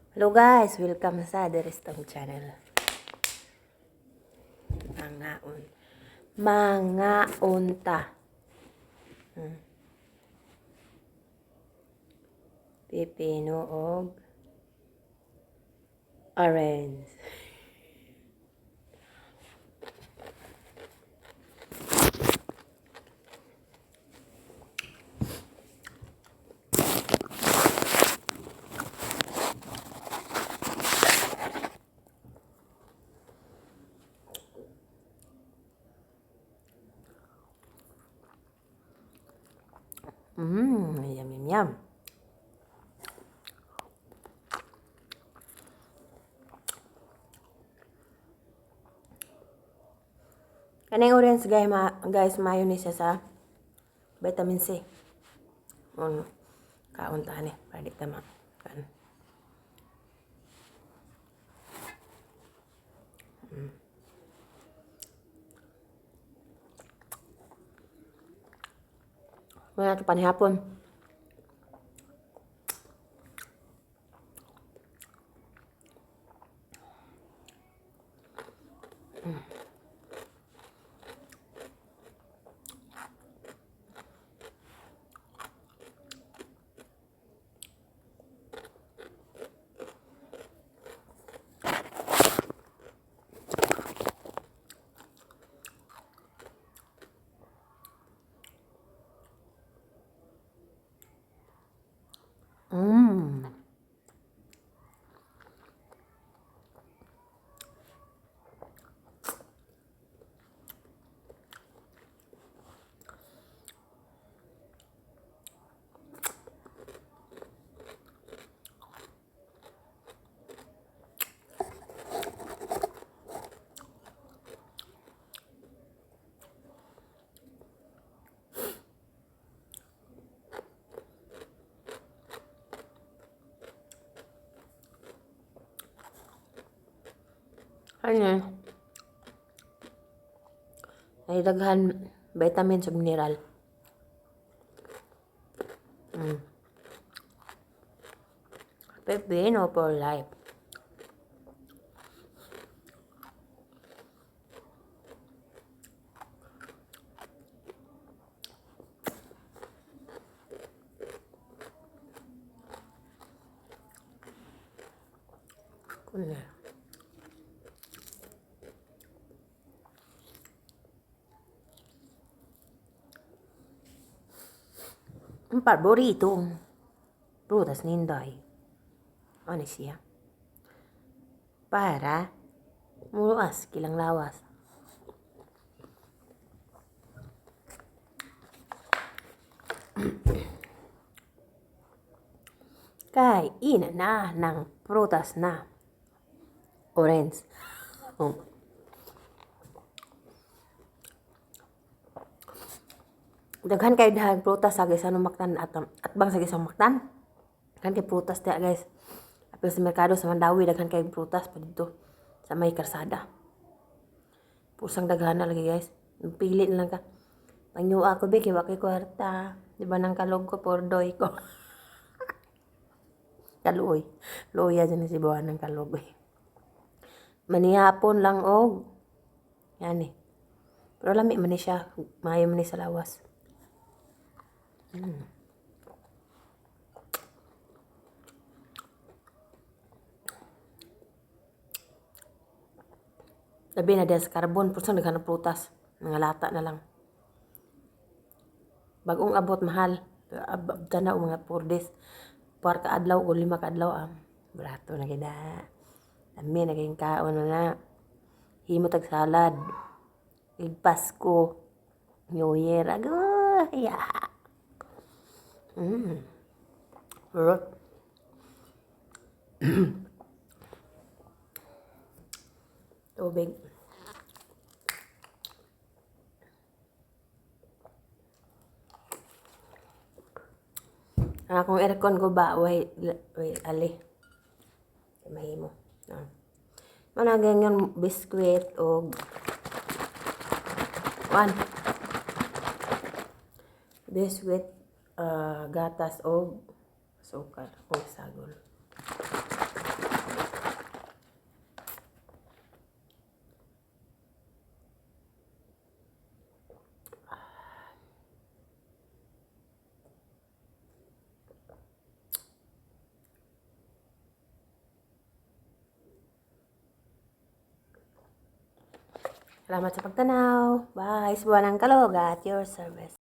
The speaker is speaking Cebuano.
Hello guys, welcome sa The Restong Channel. Mangaon. Mangaon ta. Pipino og orange. Yum, yum, yum. Kaning orange guys, guys, mayo ni siya sa vitamin C. Kaon ta ni para di ta ma kan. Wala ta panihapon. Ano? Ay daghan vitamins ug mineral. Pepino for life. Kunya. Ang paboritong prutas ni Inday. Ano siya? Para muluas kilang lawas. Kain na ng prutas na orange. Oh. Daghan kay dahag prutas sa Gisan Mactan at atbang sa Gisan Mactan. Daghan kay prutas diha, guys. Apil sa merkado sa Mandaue, daghan kay prutas pa dito sa may karsada. Pusang daghan na lagi, guys. Pili na lang ka. Panyua ko be kay wa kay kwarta. Di ba nang kalog ko pordoy ko. Kaluoy. Luoya dyan si buwan ng kalog. Manihapon lang og yan eh. Pero lami man ni siya. Maayo man ni sa lawas. Labi na diha sa Carbon, pusang daghan og prutas. Mga lata na lang. Bagong abot mahal. Pero abtan na og mga 4 days. 4 ka adlaw o 5 ka adlaw ah. Barato na gid. Lami na kayong kaon na na. Himo tag salad. Ig Pasko. New Year. Agoy. Yeah. Fruit. Tubig. Ang akong aircon ko ba, way, way, ali. Mahimo. Ah. Mana ganyan biskwit o one. Biskwit, gatas o sukar o sagol. Salamat sa pagtanaw. Bye. Sa ng Kalog at your service.